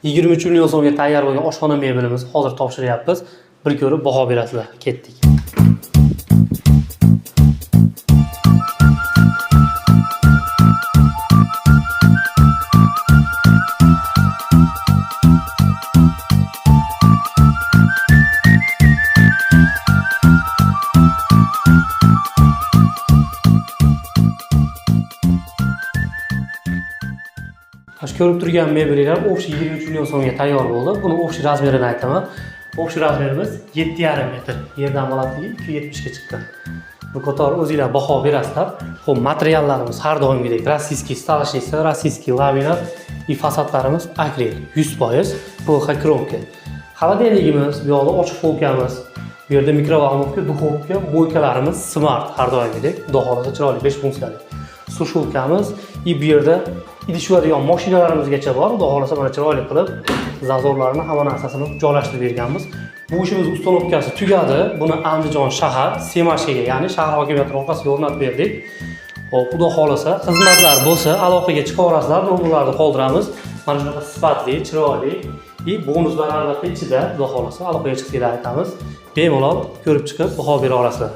23 million so'mga tayyor bo'lgan oshxona mebelimizni hozir topshiryapmiz. Bir ko'rib baho berasizlar. Ketdik. Mana shu ko'rib turgan mebellar общий 23 million so'mga tayyor bo'ldi. Buni общий размер ini aytaman. Общий размер imiz 7,5 metr. Yerdan balandligi 270 ga chiqqan. Bu qator o'zinglar baho berasizlar. Xo'p, materiallarimiz har doimgidek российский столешница, российский laminat и fasadlarimiz akril 100% PVH кромка. Холодильник imiz, bu yoqda ochiq полка miz, bu yerda микроволновка, духовка, мойка larimiz smart har doimgidek. Xudo xohlasa chiroyli 5 funksiyali. Сушилка miz и bu yerda idish yuvadigan mashinalarimizgacha bor. Xudo xohlasa mana chiroyli qilib зазор larini, hamma narsasini joylashtirib berganmiz. Bu ishimiz установка si tugadi. Buni Andijon shahar Semashkaga, ya'ni shahar hokimiyatining orqasiga o'rnatib berdik. Xo'p, xudo xohlasa xizmatlar bo'lsa aloqaga chiqaverasizlar, nomerlarni qoldiramiz. Mana shunaqa sifatli, chiroyli и bonuslar albatta ichida, xudo xohlasa aloqaga chiqsanglar aytamiz. Bemalol ko'rib chiqib baho bera olasizlar.